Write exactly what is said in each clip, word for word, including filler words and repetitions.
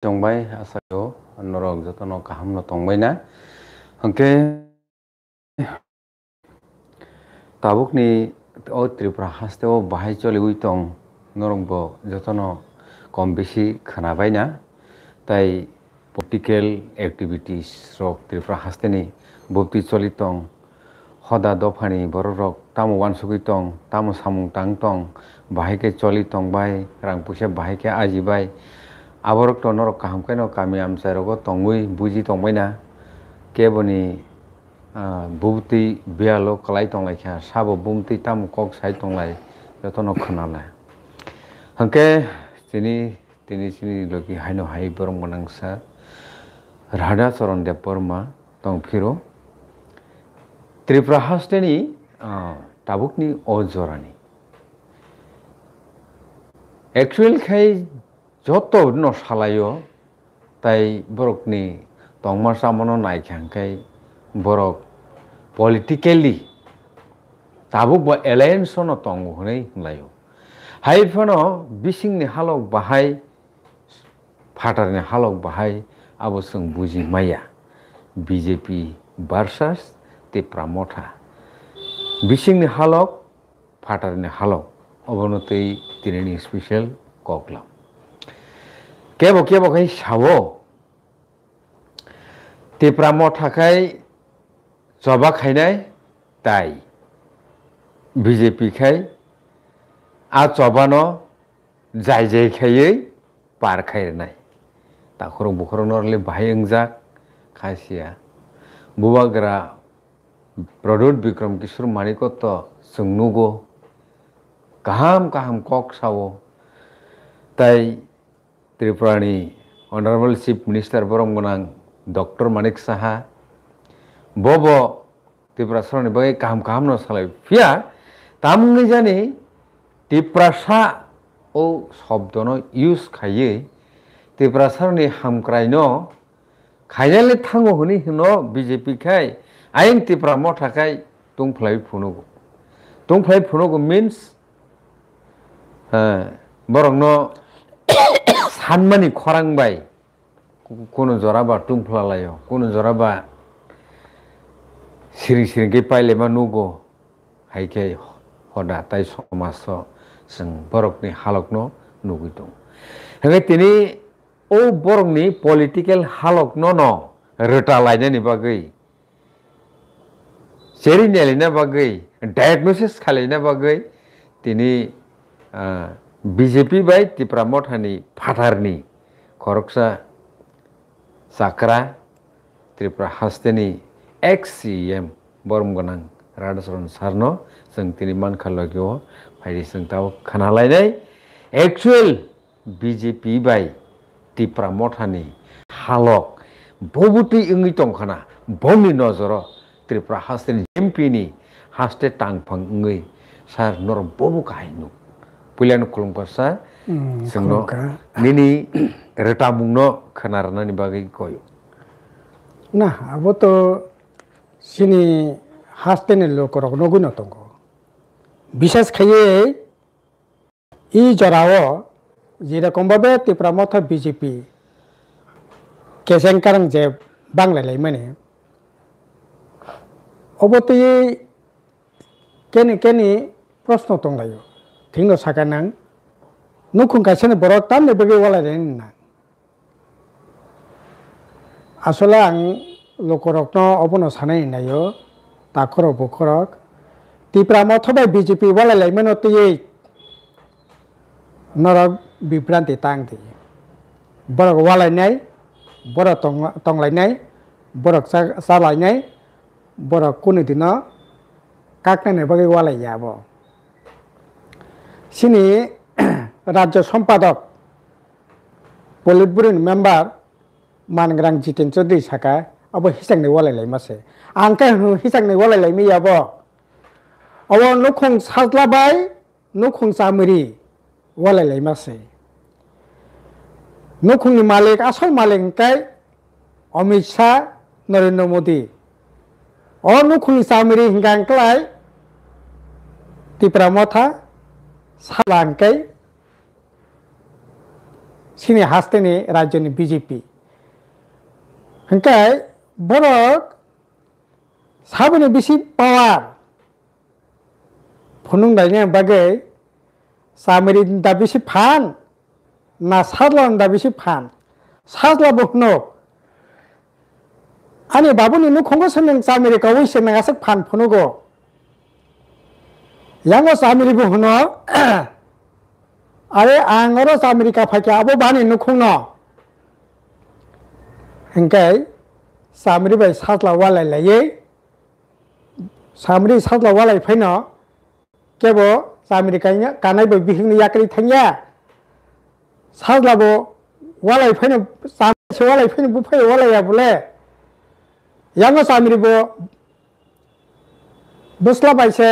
tongbai, asa khe norok jotono kaham no tongbai na. Hwnkhe tabukni o Tripura haste o bahai choliwi tong, norok bo jotono kom bisi khwnabai na. Tai political activities rok Tripura haste ni bubti choli tong, hoda dophani borok rok tamo uansugwi tong, tamo samung tang tong, bahai khe choli tong bai, rang puisa bahai khe aji bai, aborok to norok kaham khe no kami amchai rogo tongwi buji tong bai na. Keboni, ah, bubti biyalo kwlai tong lai kha, sabo bumtwi tamo kok sai tong lai, jotono khwna lai. Hwnkhe chini Tini chini logi haino hai borom gwnang sa Radha Charan Debbarma tong phiro. Tripura hasteni, ah, tabukni o jorani. Actual khai joto no salaio, tai borokni tongma chamano naikha hwnkhe borok politically tabuk bo alliance no tongo hwnwi hwnlaio. Hai phano bisingni halok bahai phatarni halok bahai abo chwng buji maya. B J P versus Tipra Motha. Bisingni halok, phatarni halok. Obono tei tinini special koklam. Kebo kebo khai sao, Tipra Motha khai choba khainai tai B J P khai a chobano jai jai khaiwi par khai rwnai. Takhorok bukhorok norokle bahai wngjak kha siya. Bubagra Pradyut Bikram Kishore Manikko to chwng nugo, kaham kaham kok sao. Tai Tripurani Honorable Chief Minister borom gwnang Doctor Manik Saha, bobo Tiprasarokni bagwi kaham kaham no salai. Phiya tamni jani Tiprasa o shobdono use khaiwi Tiprasarokni hamkraino khainali thango hwnwi hwno B J P khai, ayang Tipra Motha khai tungphlai phunugo. Tungphlai phunugo means, eh, borokno sanmani khorang bai ku-, kunu jora ba tungphla laio, kunu jora ba siring siring khe pailema nugo, hai khe hoda tai somaso chwng borokni halokno nugwi tongo. Hwnkhe tini o borokni political halokno no rwta lainani bagwi, cheri nailina bagwi, diagnosis khailina bagwi tini, ah, B J P bai Tipra Mothani phatarni khoroksa chakra Tripura hasteni ex C E M borom gwnang Radhacharan Sarno chwng tini mankha logio phaidi chwng tabuk khana lainai. Actual B J P bai Tipra Mothani halok bobo twi wngwi tongkhana, bongni nojoro Tripura hasteni M P ni haste tangphang wngwi sir norok bobo kahai nuk. Puilano khulumkha sir, Hmm, chwngno khulumkha. Nini rwtamungno khwna rwnani bagwi koyo. Na, abo to chini hasteni lukurok nugwino tongo. Bishes khaiwi I jorao jerokom bhabe Tipra Motha B J P keseng karang je banglai laimani, obo twi keni keni proshno tonglaio. Thikno sakha nang, nukhung kaisani borok tamni bagwi walai lainani nang? Asole ang lukurokno obono sanai naio, takhorok bukhorok. Tipra Motha bai B J P walai laimano twiwi norok bibranti tang di. Borok walainai, borok tong-, tonglainai, borok cha-, chalainai, borok kunu dino kaknani bagwi walai ya bo. Chini Rajya Sompadok Politburo ni member Mangrang Jiten Chaudhary saka, abo hisang ni walai laima se. Ang khe hwno hisang ni walai laimi ya bo. Abo nukhung sajla bai nukhung chamri walai laima se. Nukhung ni malik, asol malik hwnkhe Amit Shah, Narendra Modi. O nukhung ni chamri hwnkha hwnkhlai Tipra Motha, sajla hwnkhe chini hasteni rajyoni B J P. Hwnkhe borok saboni bisi power phunuk laina bagwi chamiri da bisi phan na sajla da bisi phan? Sajla bo hwno, ani babuni nukhungo se nwng chamiri kaui se nwng aswk phan phunugo. Yango chamiri bo hwno, are ang oro chamiri ka phaikha abo bani nukhungno. Hwnkhe chamiri bai sajla walai laiwi, chamiri sajla walai phaino kebo chamiri kaina, kanai bai bihikni yakri thangya. Sajla bo walai phaino, chamiri se walai phaino buphai walai ya bole. Yango chamiri bo bwsla bai se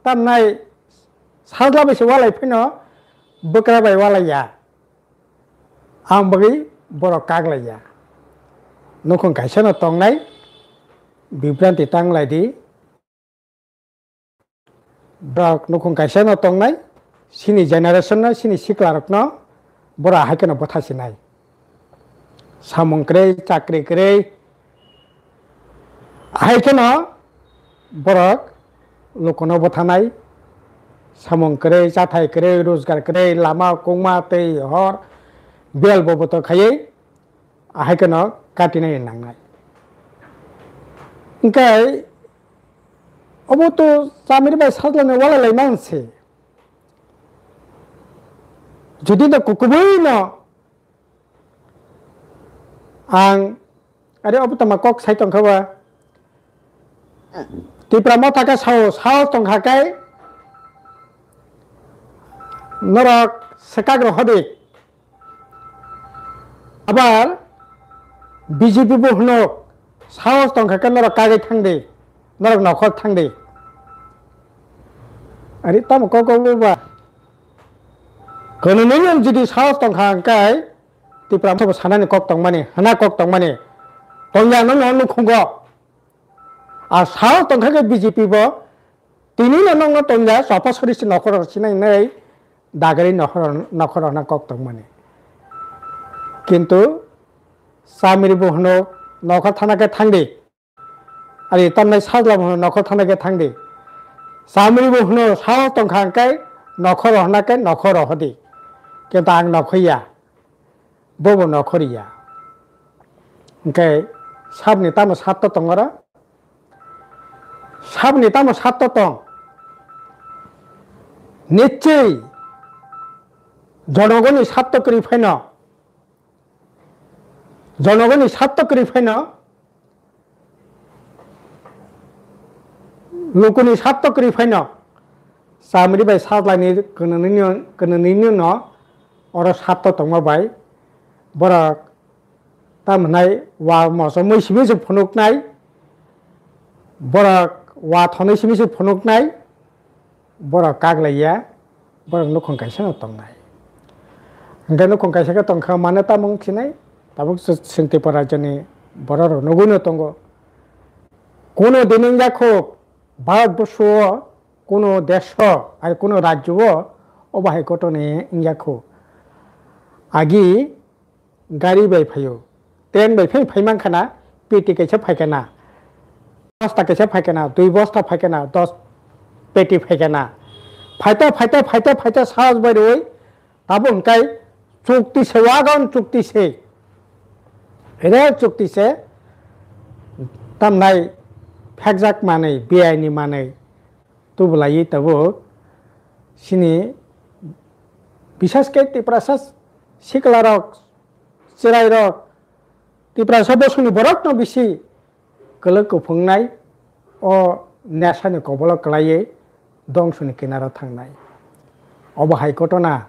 tamnai sajla bai se walai phaino bwkra bai walai ya. Ang bagwi borok kak lai ya. Nukhung kaisa no tongnai, bibranti tang lai di. Borok nukhung kaisa no tongnai, chini generation no, chini sikla rok no borok ahai kheno bwtha sinai. Samung kwrwi, chakri kwrwi, ahai kheno borok lukuno bwthanai, samung kwrwi, chathai kwrwi, rojgar kwrwi, lama kungma tei hor bel bo boto khaiwi ahai kheno katinai nangnai. Hwnkhe obo to chamiri bai sajlani walai lai man se. Jodi no kukubui no ang, are obo tama kok sai tongkha ba. Tipra motha khe sao, sao tongkha khe norok swkak rok hodi. Abar B J P bo hwnuk, sahos tongkha khe norok kagwi thangdi, norok nokhor thangdi. Ari tamo kok kok ba. Kono nini jodi sahos tongkha hwnkhe Tipra bo sanani kok tongmani, hwna kok tongmani. Tongya nokno nukhungo. A sahos tongkha khe B J P bo tinino nokno tongya, chopasori se nokhor sinai nai. Dagari nokhor, nokhor rokna kok tongmani. Kintu chamiri bo hwno nokhor thana khe thangdi. Ari tamnai sajla bo hwno nokhor thana khe thangdi. Chamiri bo hwno sao tongkha hwnkhe nokhor rohna khe nokhor rohodi. Kintu ang nokhor ya. Bobo nokhor ya. Hwnkhe sabni tamo satto tongora? Sabni tamo satto tong? Nichchoi jonogoni satto kwrwi phaino, jonogoni satto kwrwi phaino, lukuni satto kwrwi phaino, chamri bai sajlani kwnwi no, kwnwi no oro satto tongma bai borok Tamo hwnai wa moso mui simi se phunuknai, borok wa thonwi simi se phunuknai, borok kak laiya, borok nukhung kaisa no tongnai. Hwnkhe nukhung kaisa khe tongkha mane tamo wngkhinai, tabuk chwng Tripura rajyoni borok rok nugwi no tongo. Kuno din wngya kho Bharat borsho o, kuno desh o, ar kuno rajyo o, obo hai ghotona wngya kho. Agi gari bai phaio, train bai phai, phai mankha na, peti kaisa phaikha na, bosta kaisa phaikha na, dui bosta phaikha na, dos peti phaikha na. Phaita, phaita, phaita, phaita, sahos bai rwi, tabuk hwnkhe chukti se, wagon chukti se, rel chukti se, tamnai phekjak manwi, B I ni manwi, tubulaiwi tabuk chini bisas khe Tiprasa siklarok, chwrairok, Tiprasa bosongni borokno bisi kwlwk kuphungnai, o nesani kobolo kwlaiwi dongsoni kinaro thangnai. Obo hai ghotona.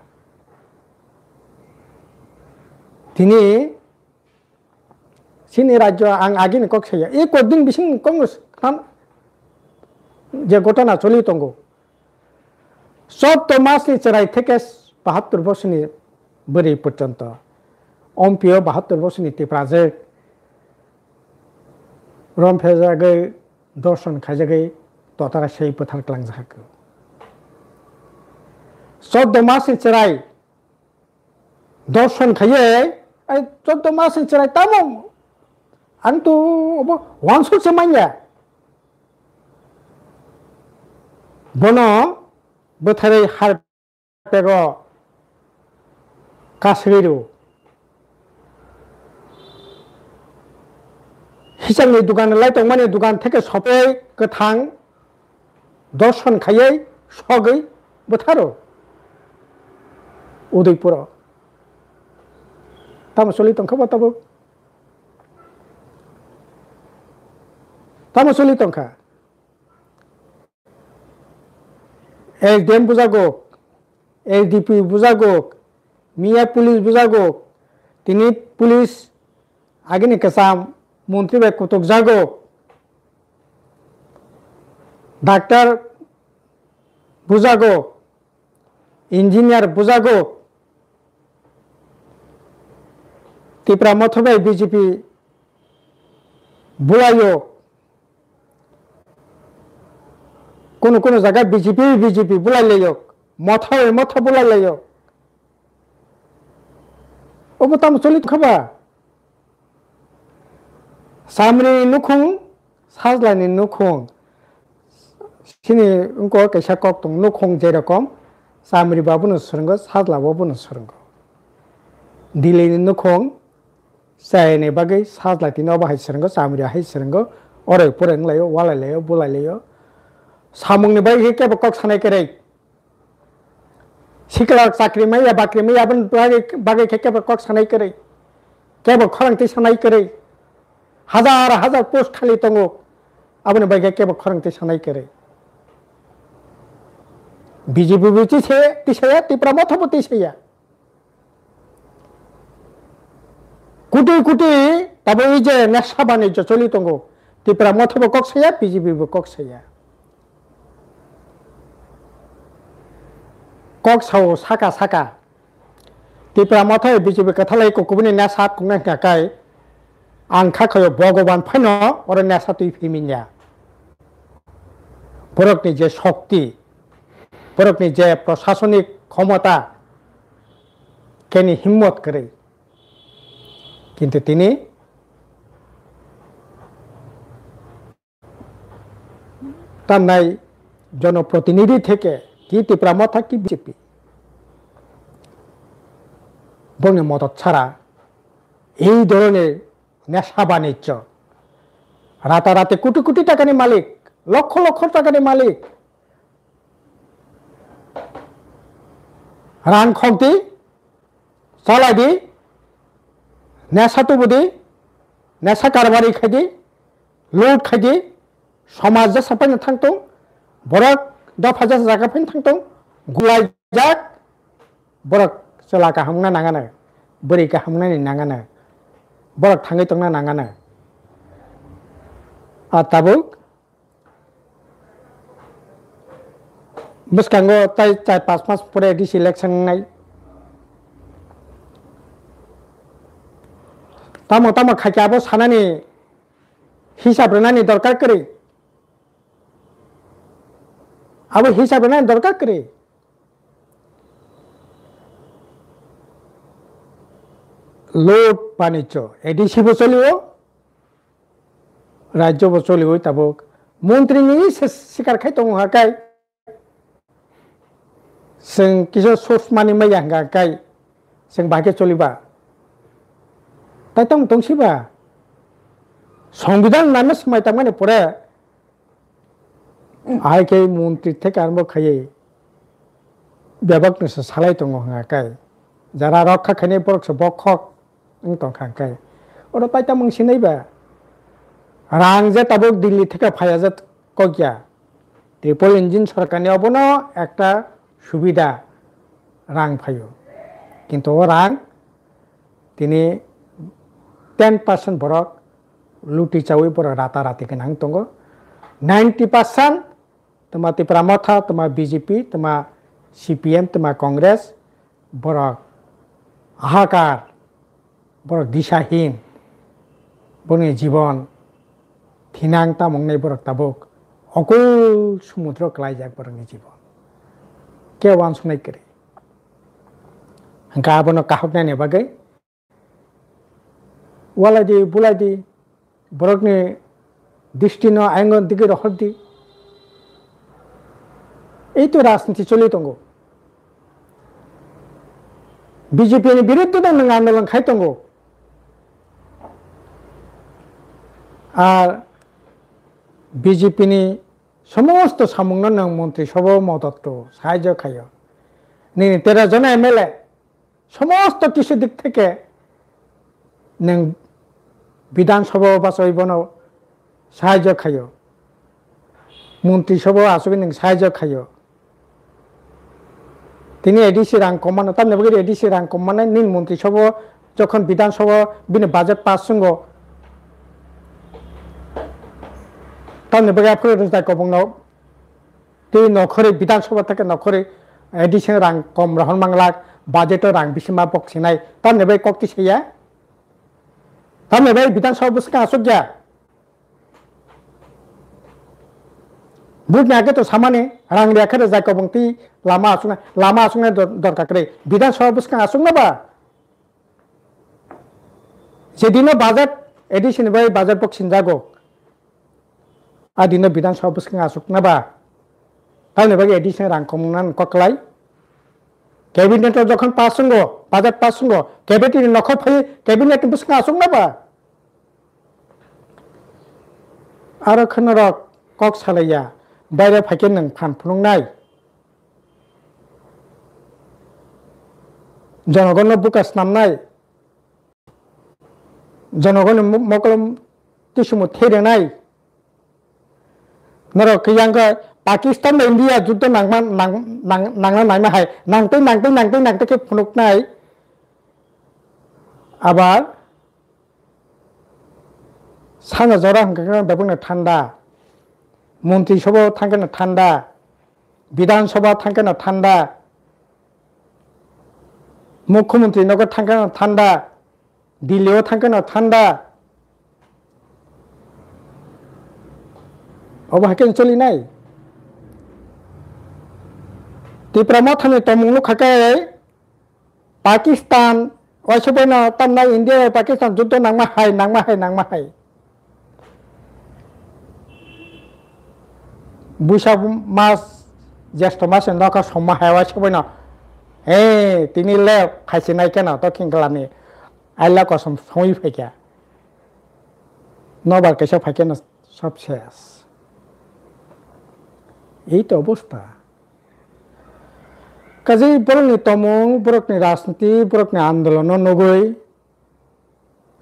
Tini chini rajyo ang agini kok saya. E kodin bising Congress khan je ghotona choli tongo. Chwddo masni chwrai theke bahattor bosoni bwrwi porjonto, ompio bahattor bosoni Tiprajwk romphejagwi dorson khaijagwi totara sei bwthar klangjak. Chwddo masni chwrai Dorshon khaiye, ai choddo mas ni chwrai tamo ang to obo wansuk se manya. Bono bwtharwi har pego kasri ru. Hisangni dugan lai tongmani dugan theke sopoi kwthang dorshon khaiye sogwi bwtharo Udaipuro. Tamo choli tongkha bo tabuk? Tamo choli tongkha? S D M bujagok, S D P bujagok, miya police bujagok, tini police agini kwcham montri bai kutuk jagok, doctor bujagok, engineer bujagok, Tipra Motha bai B J P bulayo. Kunu kunu jaga B J P, B J P bulai laiyok, motha bai motha bulai laiyok. Obo tamo choli khaba? Samri nukhung, sajlani nukhung. Sini wngko kaisa kok tong, nukhung jerokom, Samri babuno swrwngo, sajla babuno swrwngo. Dilini nukhung, Chayani bagwi sajla tini obo hai swrwngo, Chamri hai swrwngo, oro pore wnglaio, walailaio, bulailaio. Samungni bagwi khe kebo kok sanai kwrwi. Sikla chakri maya, bakri maya, aboni bagwi, bagwi khe kebo kok sanai kwrwi. Kebo khorang twi sanai kwrwi. Hazar hazar post khali tongo. Aboni bagwi khe kebo khorang twi sanai kwrwi. B J P bo twi se, twi saya, Tipra Motha bo twi saya. Kutui kutui tabuk je nesha banijjo choli tongo. Tipra Motha bo kok saya, B J P bo kok saya. Kok sao saka saka. Tipra Motha B J P kwthalai kukubuni nesha kungnai hwnkha kai ang kha khaio Bhogoban phaino oro nesha twi phimanya. Borokni je shokti, borokni je prosasonik khomota, keni himmot kwrwi. Kintu tini tamnai jonoprotinidhi theke ki Tipra Motha ki B J P, bongni modot chara ei dhoroner nesha banijjo, rata rati koti koti takani malik, lokho lokho takani malik, rang khokdi, chalaidi, nesha tubudi, nesha karbari khaidi, loot khaidi, somaj jesa paino thangtung, borok dopha jesa jaga paino thangtung, gulaijak, borok chwla kaham wngna nangano, bwrwi kaham wngnani nangano, borok thangwi tongna nangano. A tabuk bwskango tai char panch mas pore A D C election wngnai. Tamo tamo khaikhe abo sanani hisab rwnani dorkar kwrwi. Abo hisab rwnani dorkar kwrwi. Loot banijjo A D C bo cholio, rajyo bo choliwi tabuk montri ni se sikar khai tongo ha kai. Chwng kisa source mani maya hwnkha kai chwng bahai khe choliba. Tai tong tongsiba. Songbidan nana swmai tangmani pore hai khe montri theke arombo khaiwi bebak no se salai tongo hwnkha kai. Jara rokha khainai borok se bokhok wng tongkha hwnkhe. Oro paita mung sinai ba. Rang je tabuk Delhi theke phaiya je kokya. Triple engine sorkar ni obono ekta subida rang phaio. Kintu o rang tini ten percent borok luti chawi borok rata rati gwnang tongo. Ninety percent toma Tipra Motha, toma B J P, toma C P M, toma Congress, borok ahakar, borok disahin, borokni jibon thinang tamung nai borok tabuk okul sumudro kwlaijak borokni jibon. Khe wansuknai kwrwi. Hwnkhe abono kahoknani bagwi walaidi bulaidi borokni distino ayongo digi rohordi. Ei to rajniti choli tongo. B J P ni biruddhe no nwng andolon khai tongo. Ar B J P ni somosto samungno nwng montri sobha o modot rwo, sahajyo khaio. Nini tero jona M L A somosto kisu dik theke nwng Bidhan Sabha o bachai bono sahajyo khaio, Montri Sabha o achugwi nwng sahajyo khaio. Tini A D C rang kom mano, tamni bagwi A D C rang kom mano, nini Montri Sabha o jokhon Bidhan Sabha o bini budget pass wngo, tamni bagwi aphuru rwjak kobongno. Tei nokhorwi Bidhan Sabha theke nokhorwi additional rang kom rohor manglak, budget o rang bisi ma bok sinai. Tamni bai kok tisaya? Tamni bai Bidhan Sabha bwswkang aswk ya? Vote ni age to samani rang riya khe rwjak kobong tei lama aswkna, lama aswkna dor-, dorkar kwrwi. Bidhan Sabha bwswkang aswkna ba? Jedino budget addition bai budget bok sinjago. Adino Bidhan Sabha bwswkang aswkna ba? Tamni bagwi addition rang komungna nang koklai. Cabinet o jokhon pass wngo, budget pass wngo, cabinet ni nokhor phai cabinet ni bwswkang aswkna ba? Aro kheno rok kok salaiya, baire phaikhe nwng phan phunuknai. Jonogonno buka snamnai, jonogoni mo-, mokol tisimo therenai. Norok khe yang khe Pakistan bai India juddo nangma, nang, nang, nangna naima hai, nangtwi, nangtwi, nangtwi, nangtwi khe phunuknai. Abar Sana jora hwnkhe khe bebakno thanda, Montri Sabha thangkheno thanda, Bidhan Sabha thangkheno thanda, Mukhyamantri nogo thangkheno thanda, Delhi o thangkheno thanda. Obo hai khe choli nai. Tipra Mothani tongmung nukha khe Pakistan, waisa boino tamnai India bai Pakistan juddo nangma hai, nangma hai, nangma hai. Buisa mas, Jyeshtho mas ni nokha songma hai, waisa boino. He, tini le phaisi nai keno, to khingklani. Aila kosom songwi phaikha. Nobar kaisa phaikhe no sob ses. Ei to obostha. Kaje borokni tomung, borokni rajniti, borokni andolono nugwi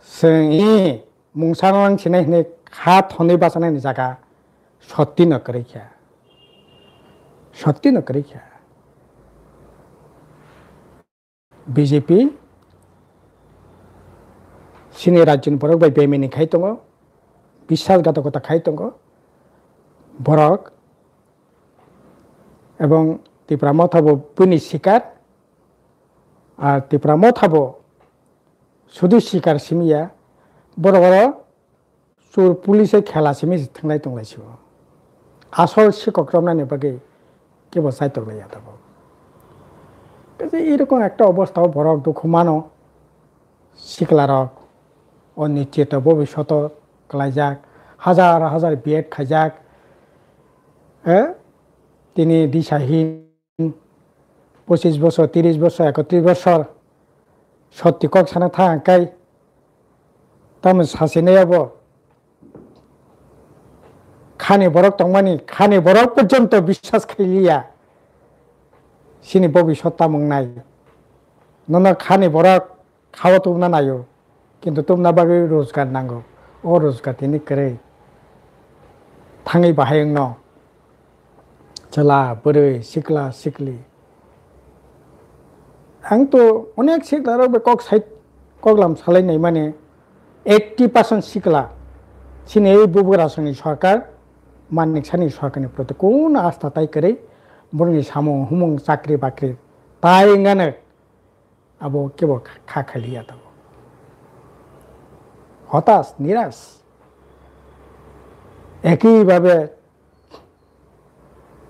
chwng i mungsa nang sinai hinwi kha thonwi bachanaini jaga sotti no kwrwi kha. Sotti no kwrwi kha. B J P chini rajyoni borok bai bemini khai tongo, biswasghatokota khai tongo borok, ebong Tipra Motha bo bini sikar, ar Tipra Motha bo sudu sikar simi ya, borok oro Chwng police hai khela simi se thwnglai tonglaisio. Asol sikhok romnani bagwi kebo chai tonglaiya tabuk. Kaisa irokom ekta obostha o borok dukhu mano, sikla rok o nichito bobishoto kwlaijak, hazar hazar B Ed khaijak, eh, tini disahin pochis bosor, tiris bosor, ekotris bosor sotti kok sana thang kai. Tamo sasinai abo khani borok tongmani, khani borok porjonto biswas khailiya. Sini bobisot tamung nai. Nono khani borok khao tubna naio, kintu tubna bagwi rojgar nango. O rojgar tini kwrwi. Thangwi bahai wngno. Chwla, bwrwi, sikla, sikli. Ang to onek sikla rok bai kok sai, kok lam salai nai mani eighty percent sikla. Sini ei bubagra songni sorkar, manik sani sorkarni proti kun asta tai kwrwi, borokni samung humung chakri bakri tai wngano. Abo kebo kha khaliya tabuk. Hotas, niras. Ekhi bhabe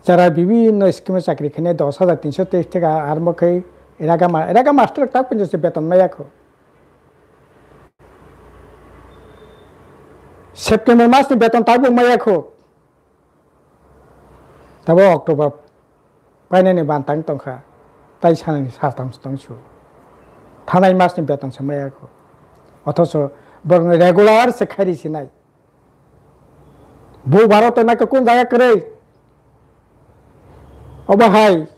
jara bibhinno scheme o chakri khainai dos hajar tinso teis theka arombo khai Raga ma-, raga master tak pun se beton maya kho. September mas ni beton tak bo maya kho. Tabo October painani bantang tongkha. Tai sanani satang tong su. Thanai mas ni beton se maya kho. Othoso borokni regular se khairi sinai. Bo Bharat na kun jaga kwrwi. Obo hai.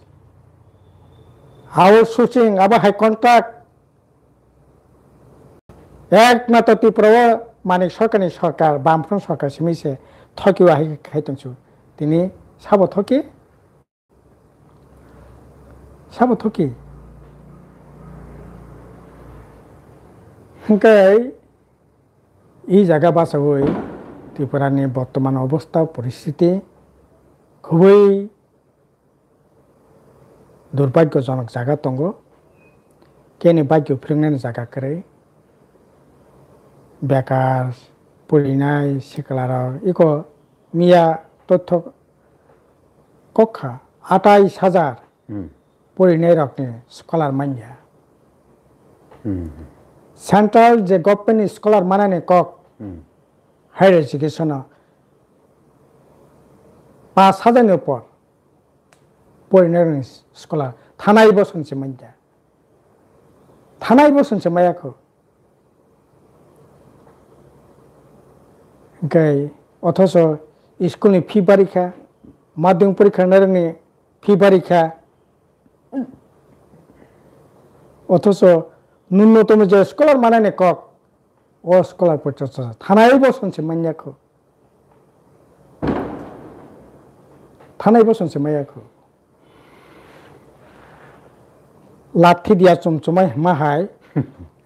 Outsourcing, abo hai contract. Ekmatro Tripura o Manik Sarkar ni sarkar, Bamfront sarkar simi se thoki o hai khai tong su. Tini sabo thoki? Sabo thoki? Hingkai i jaga bachawi Tripura ni bortoman obostha poristiti khubui durbhagyojonok jaga tongo. Keni bhagyo phwrwngnani jaga kwrwi. Bekar, purinai, siklarok, iko miya totho kokha atais hajar Hmm. Purinai rokni scholar manya. Hmm. Central je government ni scholar manani kok Hmm. higher education o paanch hajar ni upor purinai rokni scholar thanai bo sonse manya. Thanai bo sonse maya kho. Hingke othoso school ni fee barikha, madhyamik porikha narwkni fee barikha. Othoso nunnotomo je scholar manani kok, o scholar porchostra thanai bo sonse manya kho. Thanai bo sonse maya kho. Lathi dia chumchumai hima hai.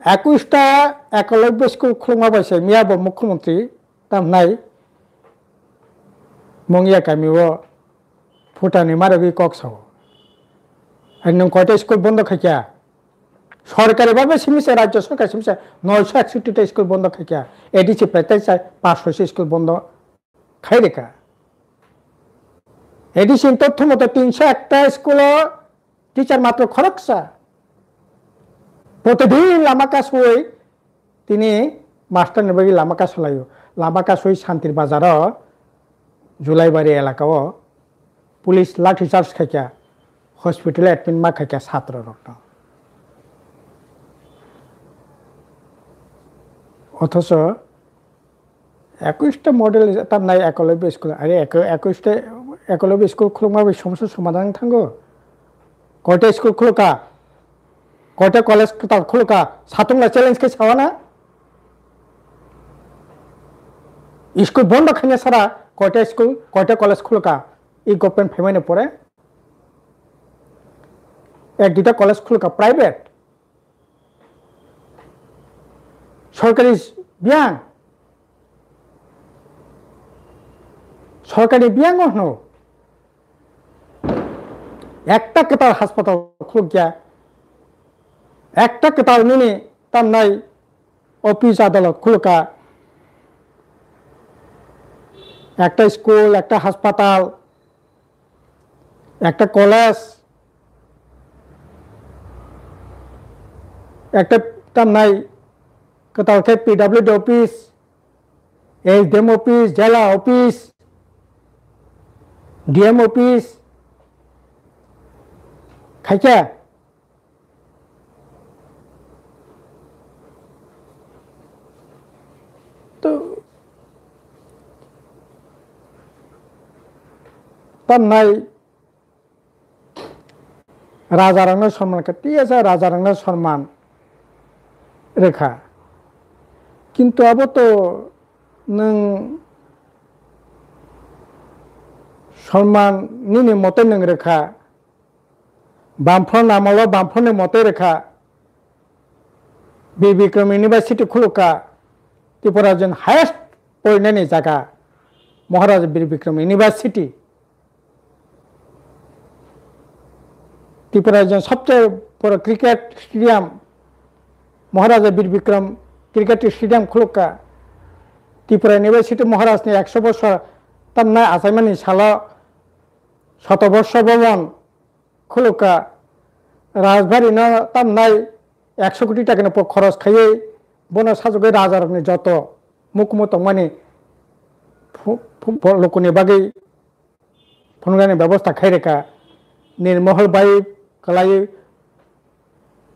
Ekush ta ekolobya school khulukma bai se miya bo mukhyamantri tamnai Mongia kami o phutani marogwi kok sao. Ai nwng koita school bondo khaikya? Sorkari bhabe simi se, rajya sorkar simi se noisho eksotti ta school bondo khaikya? A D C pete sai paanch soi school bondo khai rikha. A D C ni totho mote tinsho ekta school o teacher matro khoroksa. Protidin lama kasui tini master ni bagwi lama kasulaio. Lama kasui Santir Bazar o, Julaibari elaka o police lathi charge khaikha, hospital admit ma khaikha satro rokno. Othoso ekush ta model tamnai ekolobya school, are eko-, ekush ta ekolobya school khulukma bai somosya somadhan thango. Koita school khuluka, koita college kwtal khuluka, satung la challenge khe sawana. School bondo khaina sara koita school, koita college khuluka, i government phaimani pore ek duita college khuluka private. Sorkari biyang, sorkari biyang o hwno. Ekta kwtal haspatal khulukya, ekta kwtal nini tamnai office adalot khulukha, ekta school, ekta haspatal, ekta college, ekta tamnai kwtal khe P W D office, S D M office, jela office, D M office, khaikhe to tamnai rajarokno sonman kha, tiyasa rajarokno sonman rwkha. Kintu abo to nwng sonman nini mote nwng rwkha, Bamfront amolo Bamfrontni mote rwkha, Bir Bikram University khulukha, Tripura rajyoni highest porinani jaga, Maharaja Bir Bikram University. Tripura rajyoni sobcheye boro cricket stadium, Maharaja Bir Bikram Cricket Stadium khulukha. Tripura University Maharajni ekso bosor tamnai achaimani salo Shatoborsho Bhavan khulukha. Rajbari no tamnai ekso koti taka ni po khoros khaiwi bono sajagwi raja rok ni joto mukumu tongmani phu-, phu-, phu-, lukuni bagwi phunuknani bebosta khai rwkha. Nirmohol bai kwlaiwi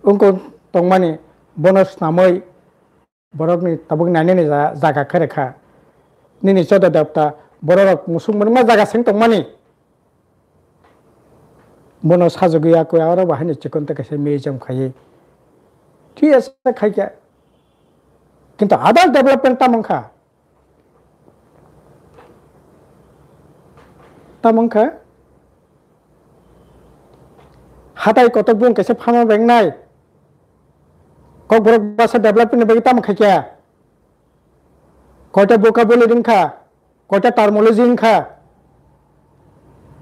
wngkuk tongmani bono snamwi borokni tabuk nainani ja-, jaga khe rwkha. Nini choda debta bororok musuk mwnwma jaga seng tongmani. Bono sajagwi ya koi aro bahai ni chikon tei kaisa museum khaiwi. Thik ase khaikha. Kintu other development tamo wngkha? Tamo wngkha? Hatai kotor bung kaisa pharma bank nai. Kokborok basa development ni bagwi tamo khaikha? Koita vocabulary wngkha, koita terminology wngkha,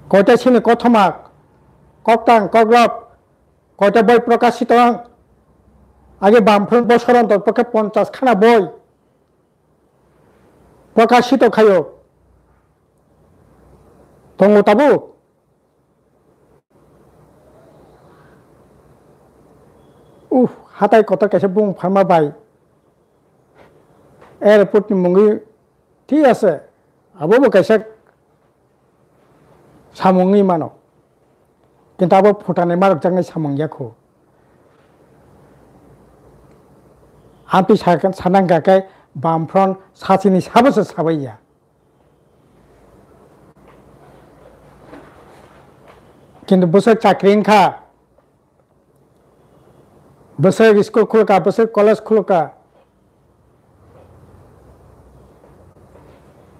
koita sini kothoma, koktang, koklop, koita boi prokashito ang. Age bamphun bosor ontor pokhe ponchas khana boi prokashito khayo. Tongo tabuk? Uff, hatai kotor kaisa bung pharma bai. Airport ni mungwi thik ase. Abo bo kaisa samung wngwi mano. Kintu abo phutanai marokjaknai samung ya kho. Amtwi sa-, sanang kha khe bam front sachini sabo se sabai ya. Kintu bwswk chakri wngkha, bwswk school khulukha, bwswk college khulukha.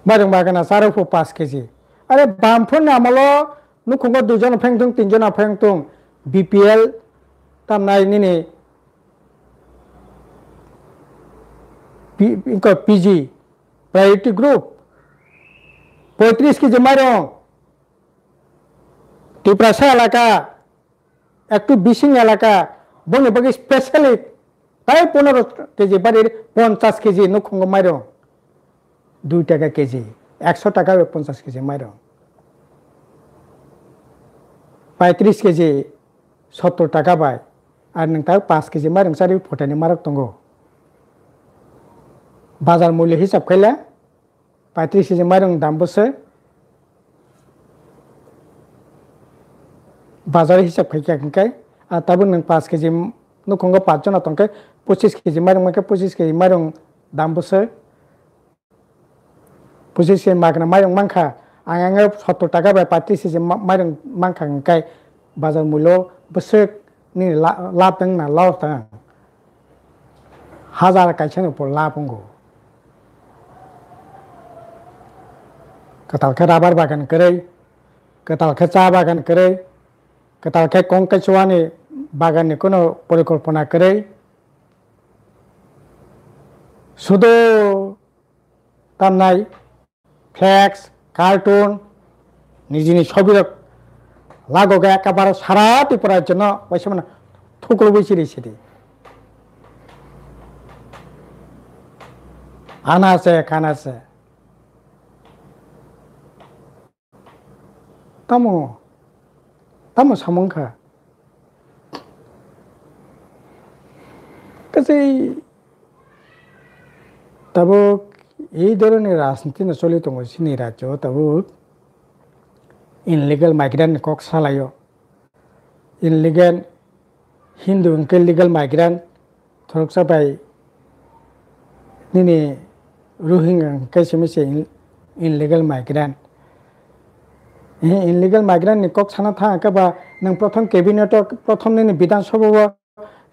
Mairung bagana charo pho paanch kg. Are bam phone ni amolo nukhungo dui jona pheng thung, tin jona pheng thung. B P L tamnai nini P-, wngkha P G, priority group, poitris kg mairung, Tiprasa elaka, ektu bising elaka, boni bagwi specially tai pondro kg bari ponchas kg nukhungo mairung, dui taka kg, ekso taka bai ponchas kg mairung, paitris kg, sottor taka bai, ar nwng ta paanch kg mairung chari photaini marok tongo. Bazar mulyo hisab khaile, paitris kg mairung dam bwswk, bazar hisab khai khe hwnkhe, ah, tabuk nwng paanch kg nukhungo paanch jona tongkhe, pochis kg mairung mankhe, pochis kg mairung dam bwswk, pochis kg magna mairung mankha, ang ang sottor taka bai paitris kg ma-, mairung mankha hwnkhe, bazar mulyo bwswk nini la-, lab tang na loss tang? Hajar kaisa ni upor lab wngo. Kwtal khe rubber bagan kwrwi, kwtal khe cha bagan kwrwi, kwtal khe kong kachuani bagan ni kuno porikolpona kwrwi. Sudo tamnai flex, cartoon, nijini sobirok lagoge ekabare sara Tripura rajyono waisa mano thuklubui siri siri. Ana se, kana se. Tamo, tamo samung kha. Kachi tabuk ei dhoroni rajniti no choli tongo chini rajyo tabuk illegal migrant ni kok salaio. Illegal Hindu hwnkhe legal migrant, khoroksa bai nini Rohingya hwnkhe simi se in-, illegal migrant. He, illegal migrant ni kok sana thang khe ba nwng prothom cabinet o, prothom nini Bidhan Sabha o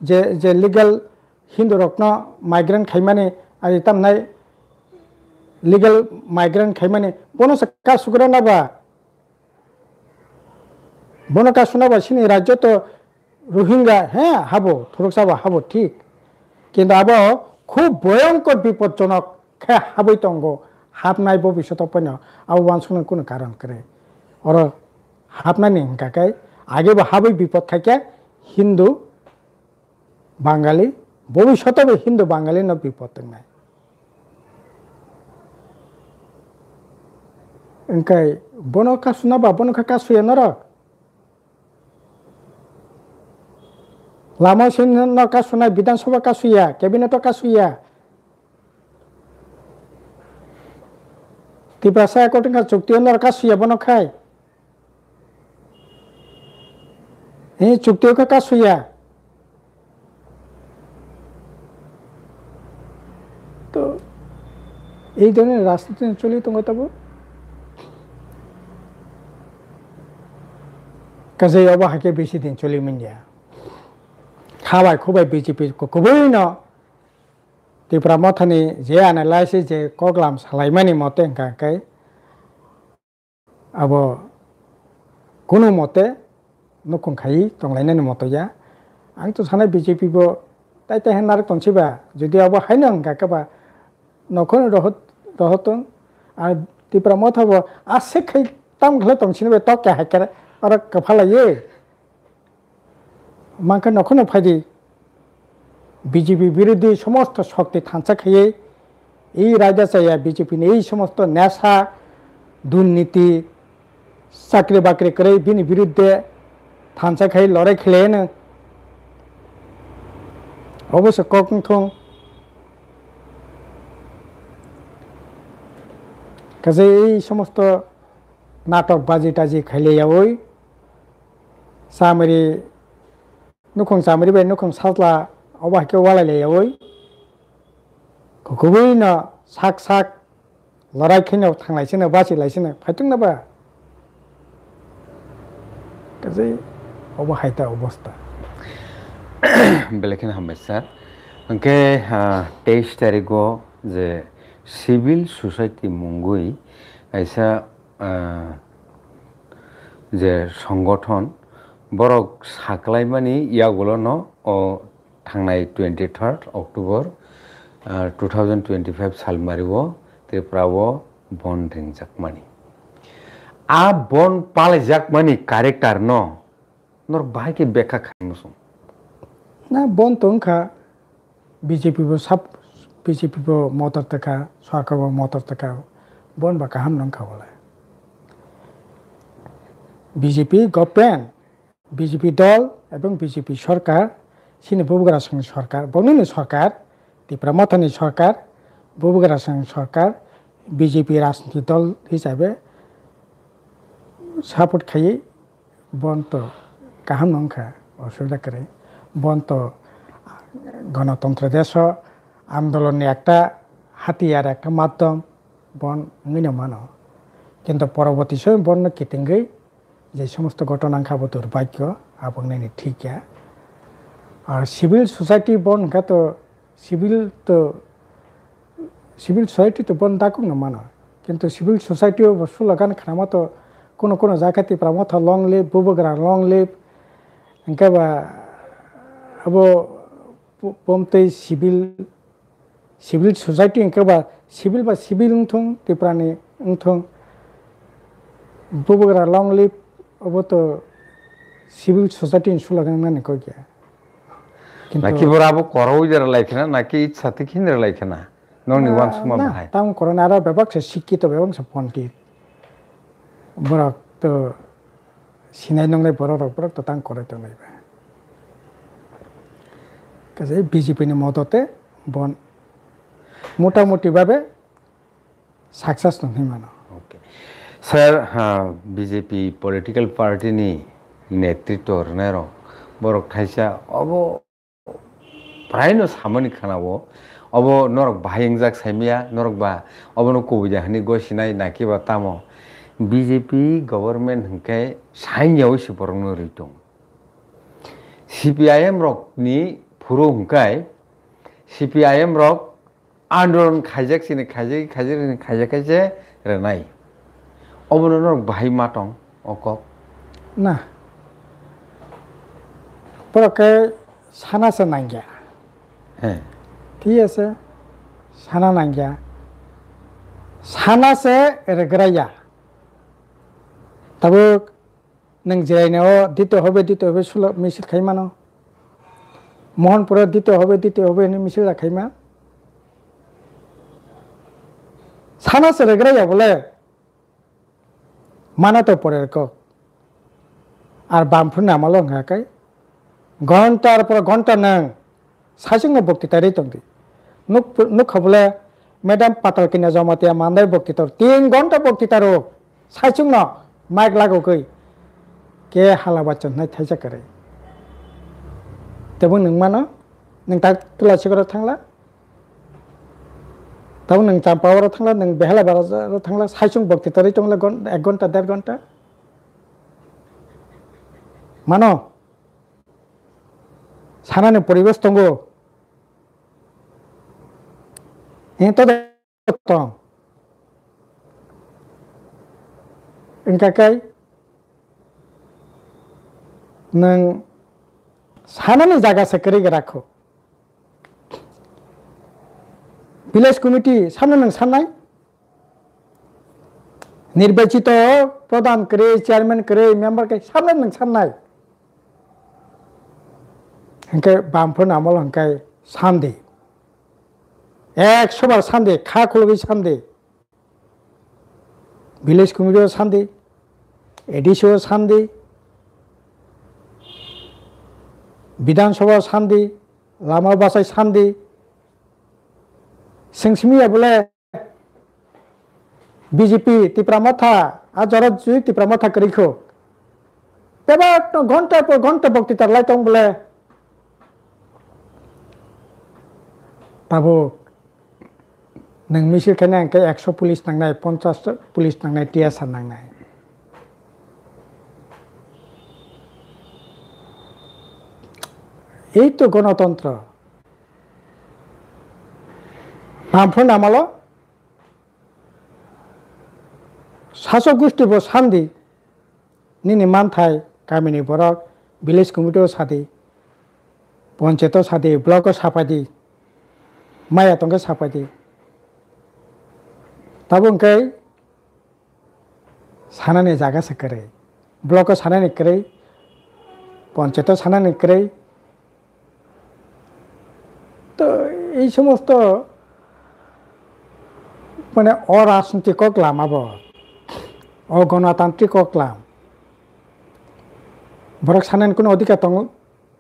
je, je legal Hindu rokno migrant khaimani, ari tamnai legal migrant khaimani, bono se kasugra na ba? Bono kasuna ba chini rajyo to Rohingya, he, habo, khoroksa ba habo, thik. Kintu abo khub bhoyonkor bipodjonok khe habwi tongo, habnai bobishoto poino abo uansuknani kunu karon kwrwi. Oro habnani hwnkha khe age bo habwi bipod khaikhe Hindu, Bangali, bobishoto bo Hindu Bangali no bipod wngnai. Hwnkhe bono kasuna ba, bono khe kasuya norok. Lama sini no kasunai, Bidhan Sabha kasuya, cabinet o kasuya. Tiprasa according ka chukti o nor kasuya bono khai. He chukti o kha kasuya. To ei dhoroner rajniti choli tongo tabo. Kajai obo haikhe besi din choli manya. Khabai khubai B J P ko-, kubui no Tipra Mothani je analysis je koklam salaimani mote hwnkha khe abo kunu mote nukhung khai tonglainani moto ya. Ang to sanai B J P bo tai tai hai narwk tongsiba, jodi abo haino hwnkha khe ba nokhorno rohot-, rohotong. Ar Tipra Motha bo aswk khai tam khlai tongsini bai tok ya hai khe oro kwphalaiwi. Mankhe nokhorno phaidi B J P birodhi somosto shokti thansa khaiwi ei raida chaya B J P ni ei somosto nesha, durniti, chakri bakri kwrwi bini biruddhe thansa khai lorai khlaiyano. Obo se kok wngthung. Kaje ei somosto natok baji taji khailaiyawi, chamari, nukhung chamari bai nukhung sajla obo hai khe walai laiyawi, kubui no sak sak lorai khe no thanglai sino, bachilai sino, phaitungna ba? Kaje obo hai ta obosta. Belai kheno hambai sir. Hwnkhe, ah, teis tarigo je civil society mungwi kaisa, ah, je songothon, borok saklaimani yagulono o thangnai twenty third October, ah, two thousand twenty five salmario Tripura o bon ringjakmani. A bon palaijakmani character no norok bahai khe bekha khai muchung? Na, bon to wngkha, B J P bo sab, B J P bo motor tongkha, sorkar bo motor tongkha, bon ba kaham no wngkha bolai. B J P government, B J P dol ebong B J P sorkar, chini Bubagra Songni sorkar, bonini sorkar, Tipra Mothani sorkar, Bubagra Songni sorkar, B J P rajniti dol hisabe support khaiwi bon to kaham no wngkha, osubida kwrwi. Bon to ganatantra deso andolonni ekta hatiyar, ekta madhyam bon wngwi no mano. Kintu poroborti somoy bon no kitingwi je somosto ghotona wngkha abo durbhagyo, abo wngnani thik ya. Ar civil society bon hwnkha to civil to, civil society to bon dakung no mano. Kintu civil society o bo slogan khnama to kuno kuno jaga Tipra Motha long live, Bubagra long live, hwnkhe ba abo bo-, bomtwi civil, civil society hwnkhe ba civil ba civil wngthung, Tiprani wngthung, Bubagra long live, obo to civil society ni slogan wngnani kok ya. Kintu naki bora abo koroi dera lai khna, naki itsa thik hin dera lai khna? Nokni na, uansukma na, bahai. Tamo koroi na, aro bebak se sikki to, bebak se ponti. Borok to sinai nongnai borok rok, borok to tang koroi tongnai ba. Kaje B J P ni modote bon motamuti babe success no hinwi mano. Okay. Sir, ha, B J P political party ni netritwo rwnairok, borok thaisa obo praino samani khana-o, obo norok bahai wngjak saimaya, norok ba obono kubui da hwnwi gosinai na kiba tamo? B J P government hwnkhe saingyaui se borokno rwi tong. C P I M rokni phuru hwnkhe C P I M rok andolon khaijak sini khaijak, khaijak sini khaijak khe se rwnai. Obono norok bahai ma tong o kok? Na. Borok khe sana se nangya. He. Thik ase? Sana nangya. Sana se rwgraya. Tabuk nwng jerainao dito hobe, dito hobe sulo misil khai mano. Mohanpuro dito hobe, dito hobe hinwi misil da khai ma. Sana se rwgraya bole. Mana to porer kok. Ar bamphru namalo wngkha kai. Ghontar por ghonta nwng saichungno boktitarwi tongdi. Nuk-, nukha bole Madam Patal Kanya Jamatia mandai boktitar, tin ghonta boktitar rw saichungno mic lagogwi ke hala bachon hnai thaisa kwrwi. Tebo nwng mano, nwng tak Tulasikoro thangla, tabo nwng Champawaro thangla, nwng Behelabaro thangla, saichung boktitarwi tongla gon-, ek ghonta, der ghonta. Mano, sanani poribesh tongo. Hing to tong. Wngkha khe nwng sanani jaga se kwrwi gra kho. Village committee samno nwng sannai? Nirbachito pradhan kwrwi, chairman kwrwi, member kwrwi samno nwng sannai? Hwnkhe bamphano amol hwnkhe sandi. Ekso bar sandi, kha khulugwi sandi. Village committee o sandi, A D C o sandi, Bidhan Sabha o sandi, lama bachai sandi. Chwng simi ya bole B J P Tipra Motha, a jora jui Tipra Motha kwrwi kho. Bebak no ghonta por ghonta boktitar lai tong bole. Tabuk nwng misil khaina hwnkhe ekso police nangnai, ponchash police nangnai, T S R nangnai. Ei to gonotontro. Bamphano amalo sasok gusti bo sandi, nini manthai kamini borok village committee o sadi, ponchayat o sadi, block o sapaidi, maya tongkhe sapaidi. Tabuk hwnkhe sanani jaga se kwrwi, block o sanani kwrwi, ponchayat o sanani kwrwi. To ei somosto mane o rajnitik koklam abo, o gonotantrik koklam. Borok sanani kuno odhikar tong-,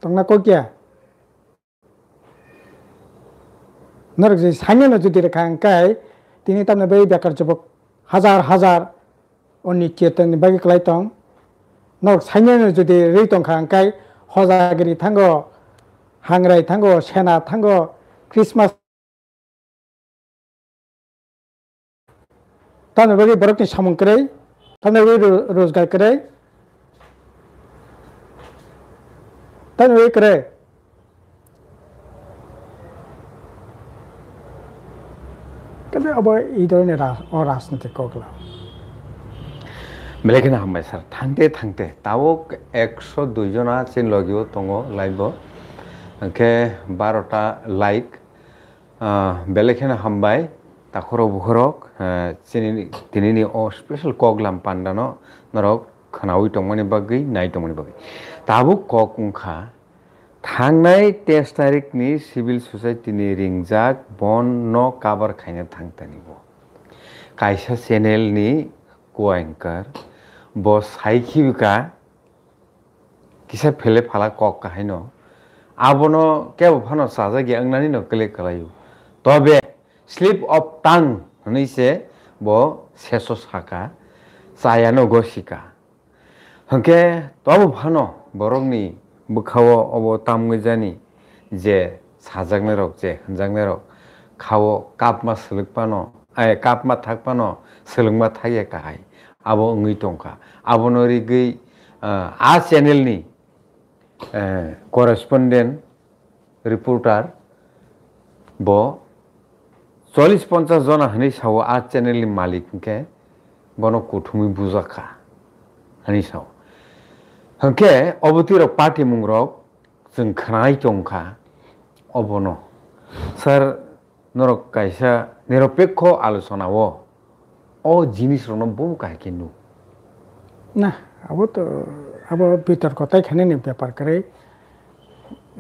tongna kokya. Norok je saimano jodi rwkha hwnkhe tini tamni bai bekar jobok hajar hajar oni chetoni bagwi kwlai tong. Norok saimano jodi rwi tongkha hwnkhe hojagiri thango, hangrai thango, sena thango, Christmas Tamni bagwi borokni samung kwrwi, tamni bagwi ro-, rojgar kwrwi, tamni bagwi kwrwi. Khe abo ei dhoroner ra-, o rajnitik koklam. Belai kheno hambai sir. Thangte thangte tabuk ekso dui jona chini logio tongo live o. Hwnkhe barota like. Ah, belai kheno hambai, takhorok bukhorok, ah, chini, tinini o special koklam pandano norok khwnaui tongmani bagwi, nai tongmani bagwi. Tabuk kok wngkha, thangnai teis tarikni civil society ni ringjak bon no cover khaina thangtani bo. Kaisa channel ni co-anchor bo sai khibika, kisa phele phala kok kahaino. Abono kebo phano chajak ya wngnani no kle kwlaio. Tobe slip of tongue hwnwi se bo seso saka, chayano gosika. Hwnkhe tobo phano borokni bwkhao obo tamgwi jani je sajaknairok, je hwnjaknairok khao kapma swlwk phano, ai, kapma thak phano swlwngma thakya kahai. Abo wngwi tongkha. Abono rigwi, ah, a channel ni, eh, correspondent, reporter, bo chollish ponchash jona hwnwi sao, a channel ni malik hwnkhe bono kuthumwi bujakha hwnwi sao. Hwnkhe obo twirok party mungrok chwng khwnai tongkha obono. Sir, norok kaisa niropekho alochona o, o jinisrokno bobo kahai khe nuk. Na, abo to, abo bitorko tai khainani bepar kwrwi.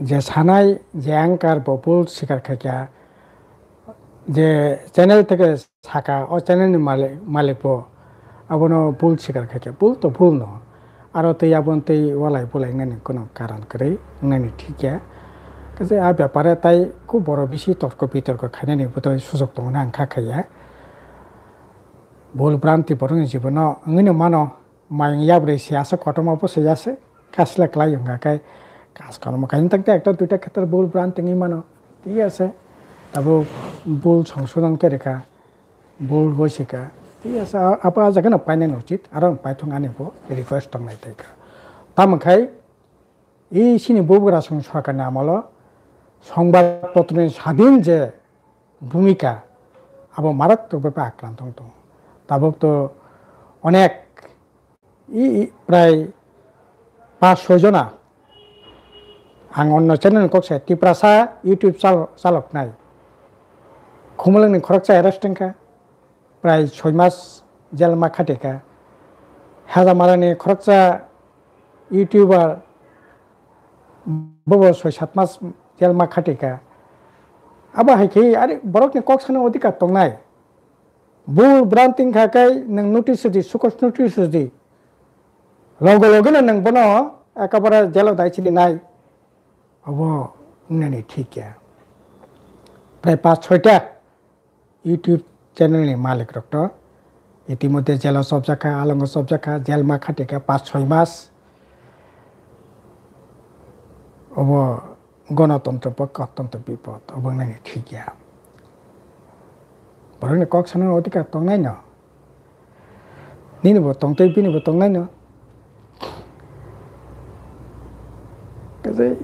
Je sanai, je anchor bo bul sikar khaikha, je channel theke saka, o channel ni malik, malik bo abono bul sikar khaikha. Bul to bul no. aro tei aboni tei walai bulai wngnani kuno karon kwrwi wngnani thik ya. Kaisa a bepare tai khub boro bisi torko bitorko khainani bwtwi sujok tongo hwnwi ang kha khaiya. Bul branti borokni jibono wngwino mano, mayung yabrwi se aswk kotorma bo se aswk kasla kwlai wngkha khe kas kotorma kaisa tak tak ekta duita khetra bul branti wngwi mano, thik ase. Tabuk bul songsodon khe rwkha. Bul goi se ka. Thik ase, a-, abo a jaga no painani uchit, aro ang paithung ani bo request tongnai tai ka. Tamo khai, i chini bubagra song sorkar ni amolo, songbad potro ni sadin je bhumika, abo maratokbhabe akrant wng tongo. Tabuk to onek I, i, prai pas soi jona. Ang onno channel ni kok se Tiprasa YouTube chal-, chalok nai. Khumulwng ni khoroksa arrest wngkha. Prai soi mas jel ma khati kha. Hajamara ni khoroksa YouTuber bobo soi sat mas jel ma khati kha. Abo hai khe ari borok ni kok sana odhikar tongnai. Bul branting kha kai nwng notice di, sukos notice di. Logo logo no nwng bono ekabare jelo dai chini nai. Obo wngnani thik ya. Prai pas soita YouTube channel ni malik rok to itimodhye jelo sobjakha, alongo sobjakha, jel ma khatikha pas soi mas. Obo gonotontro po kottontro bipod, obo nani thik ya. Borokni kok sanani odhikar tongnai no. Nini bo tongtwi, bini bo tongnai no. Kaje,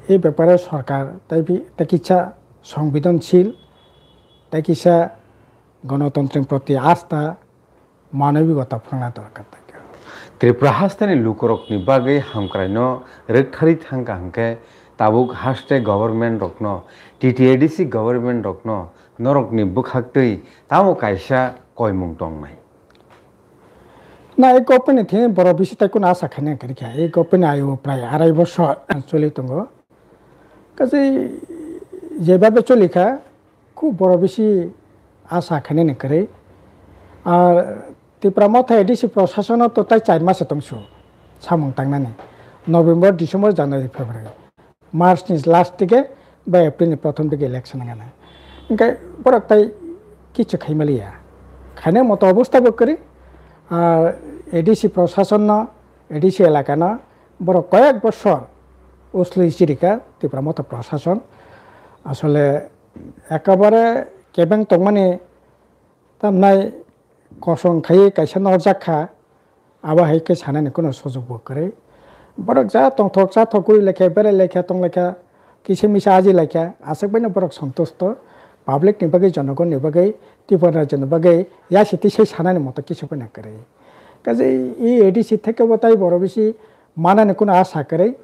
e bepare sorkar tai bi, tai kisa songbidanshil, tai kisa gonotontro proti asta, manobikota phwrwngna dorkar tangkha. Tripura hasteni lukurokni bagwi hamkraino rwktharwi thangkha hwnkhe tabuk haste government rokno, T T A D C government rokno norokni bwkhaktwi tamo kaisa koimung tongnai. Na, e government ni thani borok bisi tai kunu asa khaina kwrwi kha. E government ni ayo prai arai bosor choli tongo. Kaje jebabe choli kha, khub boro bisi asa khainani kwrwi. Ar Tipra Motha A D C prosasono to tai char masa tongsu samung tangnani. November, December, January, February, March ni last dike ba April ni prothom dike election wngana. Hwnkhe borok tai kichu khaimaliya. Khaina moto obostha bo kwrwi. Ar A D C prosasonno, A D C elakano borok koyek bosor usli chirika Tipra Motha prosason. Asole ekabare kebeng tongmani tamnai kosong khai kaisa norjak kha, abo hai khe sanani kuno sujok bo kwrwi. Borok ja tongthok chathok guri lekha, berai lekha, tong lekha, kisa misa aji lekha, aswk baino borok santusto, public ni bagwi, jonogon ni bagwi, Tripura rajyo ni bagwi, yasi tisai sanani moto kisu baino kwrwi. Kaje e A D C theke bo tai borok bisi manani kuno asa kwrwi.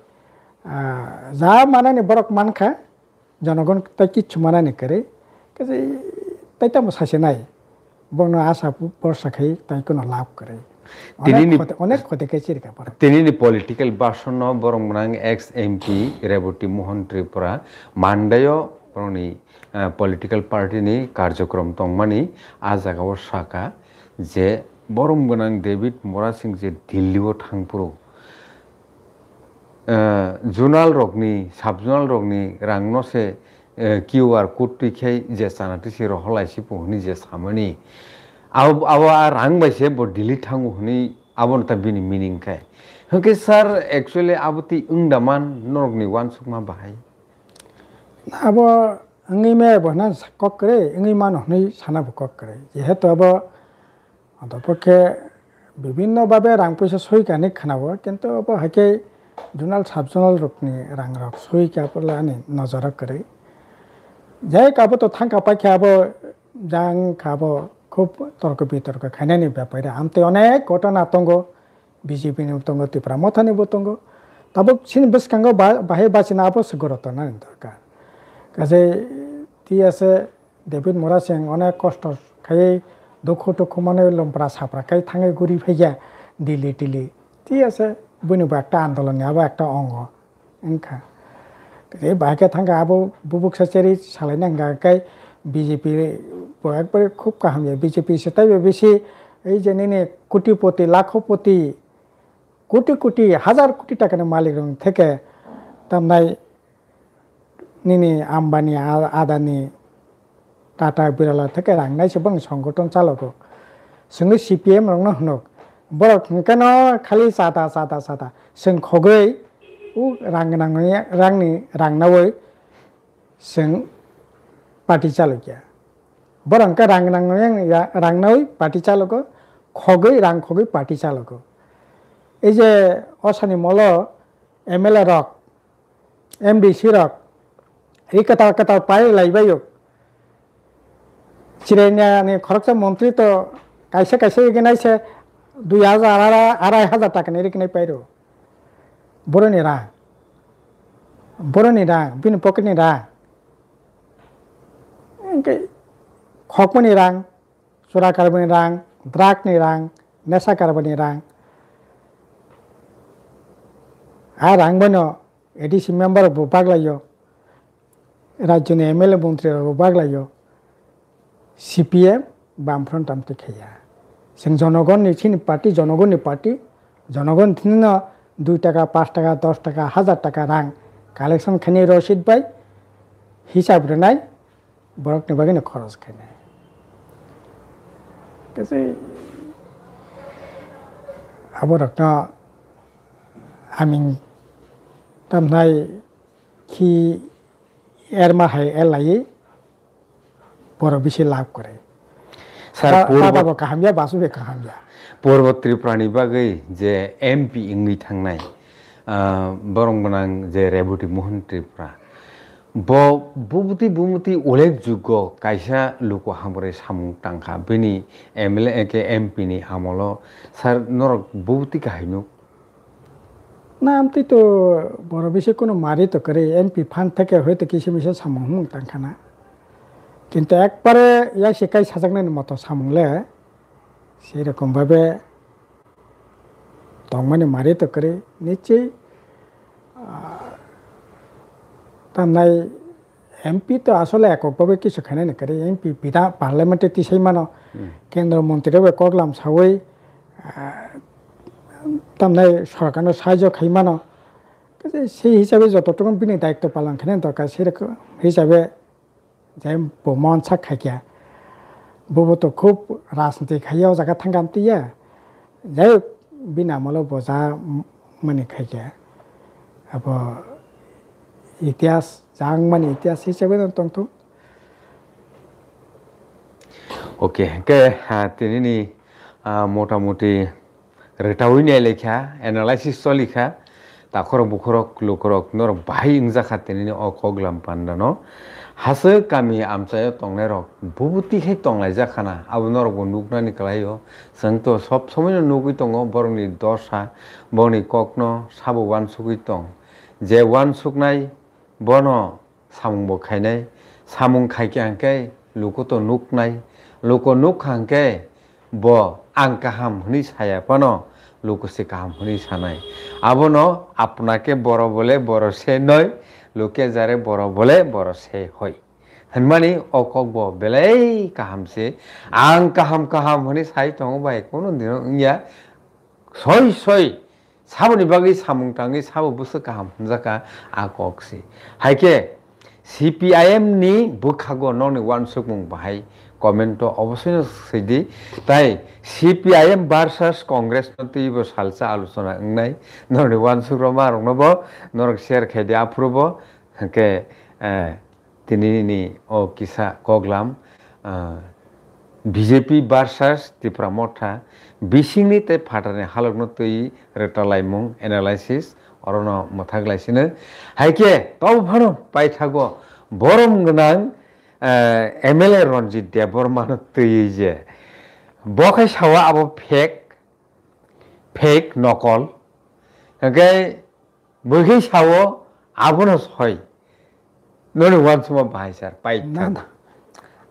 Ah, ja manani borok mankha, jonogon tai kichu manani kwrwi. Kaje tai tamo sasinai. Bono asa borsa khai tai kuno lab kwrwi. Onek Tinini khode, onek khode khe chirika borok. Tinini political basonno borok mwnang ex M P Reboti Mohan Tripura Mandaio borokni, eh, political party ni karjokrom tongmani a jagao saka je borok mwnang David Murasing je Delhi o thangphuru, eh, zonal rokni, sub zonal rokni rangno se, eh, Q R code twi khai je chana twi se rohorlai si po hwnwi je samani. Abo, abo a rang bai se bo Delhi thango hwnwi abono ta bini meaning khai. Hwnkhe sir, actually abo twi wng da man norokni uansukma bahai? Abo wngwi maya bo hwnna kok kwrwi, wngwi mano hwnwi sana bo kok kwrwi. Jehetu abo Otopokhe bibinno babe rang puisa soi kani khwnao, kintu obo hai khe zonal sub zonal rokni rang rok soi kha porle ani nojoro kwrwi. Jai khe abo to thang kha pai khe abo jang kha abo khub torko bitorko khainani bepare. Amtwi onek ghotona tongo, B J P ni tongo, Tipra Motha ni bo tongo. Tabuk chini bwskango ba-, bahai bachina abo se goro tongnani dorkar. Kaje T S A David Murasing onek kosto khaiwi dukhu tukhu manwi lompra sapra khai thangwi guri phaikha Delhi tili. Thik ase, buini bo ekta andolon ni abo ekta ongo wngkha. Tei bai khe thangkha abo bubuk sachari salaina hwnkha khe B J P bo ekbare khub kaham ya. B J P se taibo bisi ei je nini kotipoti, lakhopoti koti koti, hazar koti takani malik rokni theke tamnai nini Ambani, A-, Adani, Tata, Birla theke rang nai se bang songgoton chalogo. Chwngwi C P M rokno hwno. Borok hwnkhe no khali chata, chata, chata. Chwng khogwi o rang gwnang rangni rang nawi chwng party chalokya. Borok hwnkhe rang gwnang rang nawi party chalogo, khogwi rang khogwi party chalogo. Ei je osani molo M L A rok, M D C rok, ri kwtal kwtal pai lai baio. Chirainiani khoroksa montri to kaisa kaisa riginai se dui hajar, arai, arai hajar taka ni riginai pairo. Boroni rang. Boroni rang, bini pocket ni rang. Hwnkhe khokmani rang, chura karbani rang, drug ni rang, nesa karbani rang. A rang bono A D C member rok bo baglaio, rajyoni M L A montri rok bo baglaio, C P M Bamfront tamtwi khaiya. Chwng jonogonni chini party, jonogonni party, jonogon thwino dui taka, panch taka, dos taka, hazar taka rang collection khainai rosid bai hisab rwnai, borokni bagwino khoros khainai. Kaise aborokno aming tamnai khi erma hai elai borok bisi lab kwrwi. Sir, ta-, purbo- tata bo kaham ya, basu be kaham ya. Purbo Tripura ni bagwi je M P wngwi thangnai, ah, borok gwnang je Reboti Mohan Tripura, bo bubti bumuti ullekh juggo kaisa luku hamkrai samung tangkha bini M L A ke M P ni amolo. Sir, norok bubti kahai nuk? Na, amtwi to borok bisi kunu mari to kwrwi, M P phan theke hoito kisa misa samung humung tangkha na. Kintu ekbare yaksi kai sajaknani moto samung le, sei rokom babe tongmani mari to kwrwi, nichwi, ah, tamnai M P to asole ekok babe kisu khainani kwrwi, M P pida parliament tisai mano, Hmm. Kendra montri rok bai koklam sawi, ah, tamnai sorkarno sahajyo khai mano. Kaise sei hisabe joto tongma bini daityo palan khainani dorkar, sei rok hisabe je bo mon sak khaikya. Bobo to khub rajniti khaiya o jaga thangkha amtwi ya. Jai hok, bini amolo bo ja mani khaikya. Abo itihas, jang mani itihas hisabe no tongthok. Okay, hwnkhe, ha, tinini, ah, motamuti rwtawi nailaikha, analysis cholikha, takhorok bukhorok lukurok norok bahai wngjakha tinini o koklam pandano. Haswk kami amchaio tongnairok bubutikhai tonglaijak khana, abo norokbo nuknani kwlaio. Chwng to sob somoino nugwi tongo borokni dosa, borokni kokno sabo uansugwi tong. Je uansuknai bono samung bo khainai, samung khaikha hwnkhe luku to nuknai, luku nukha hwnkhe bo ang kaham hwnwi saya phano luku se kaham hwnwi sanai. Abono apna ke boro bole boro se noi, luke jare boro bole boro se hoi. Hwnmani o kok bo belai kaham se, ang kaham kaham hwnwi sai tongo bai, kunu dino wngya, soi soi saboni bagwi samung tangwi sabo bwswk kaham hwnjakha a kok se. Haikhe C P I M ni bwkhago nokni uansukmung bahai comment o obosoino swidi. Tai C P I M versus Congress no twibo salsa alochona wngnai. Norokni uansuk rok ma rokno bo norok share khaidi aphuru bo. Hwnkhe, eh, Tinini o kisa koklam, ah, B J P versus Tipra Motha, bisingni tei phatarni halokno twi rwtalaimung, analysis, orono mwthak lai sino. Haikhe tobo phano paithago borom gwnang, ah, M L A Ranjit Debbarmano twiwi je bo khai sawa abo fake, fake, nokol. Hwnkhe Bwkhe sao, abono soi. Noni uansukma bahai sir, pai Na, thang. Na.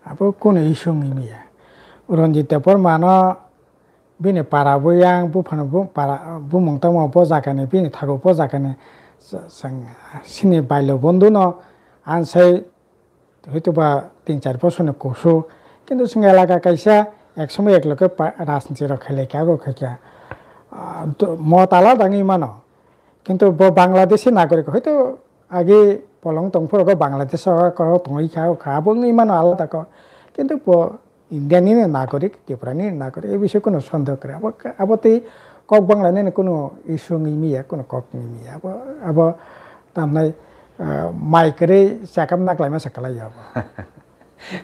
Abo kono issue wngwi maya. Ranjit Debbarmano bini para buyang, buphano bu-, para, bumung tamo bo jagani, bini thago bo jagani. Chwng sini bailo bondhuno ansai Hoytoba tin char bosorni kusu, kintu chwng elaka kaisa ek somoi ek loge pa-, rajniti rok khailai kha, abo khaikha. ah, to-, mot alada wngwi mano. Kintu bo Bangladeshi nagorik, hoito age bolong tongphuru go Bangladesh o kok tongwi kha, kha, abo wngwi mano alada kok. Kintu bo India ni nagorik, Tripura ni nagorik, e bising kunu sondeho kwrwi. Abo, abo tei kok Bangla ni kunu issue wngwi manya, kunu kok wngwi manya. Abo, abo tamnai, ah, mai kwrwi chakam naklaima se kwlai abo.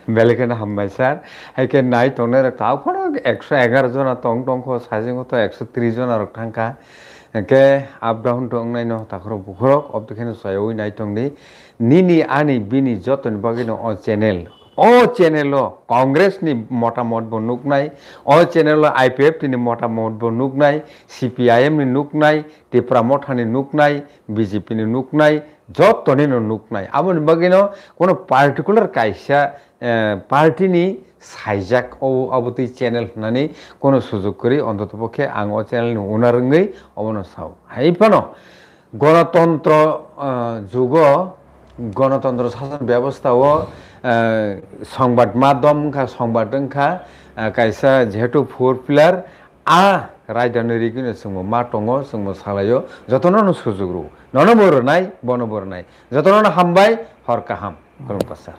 Belai kheno hambai sir. Hai khe nai tongnai rok tabuk phano ekso egaroh jona tong tong kho, sajingo to ekso tris jona rok thang kha. Hwnkhe up down to wngnai no takhorok bukhorok, oboni kheno chayui nai tong di. Nini ani bini jotoni bagwi no o channel. O channel o Congress ni motamot bo nuknai, o channel o I P F T ni motamot bo nuknai, C P I M ni nuknai, Tipra Motha ni nuknai, B J P ni nuknai, jotoni no nuknai. Aboni bagwi no kono particular kaisa, eh, party ni saijak o, abo twi channel hwnani kono sujok kwrwi, ontoto pokhe ang o channel ni owner wngwi obono sao. Hai phano gonotontro, eh, jugo, gonotontro sason bebostha o, eh, songbad madhyam wngkha, songbad wngkha, eh, kaisa jehetu four pillar, a raidani rigwino chwngbo ma tongo, chwngbo salaio, jotono no sujok rwo. Nono bo rwnai, bono bo rwnai. Jotono no hambai, hor kaham. Khulumkha sir.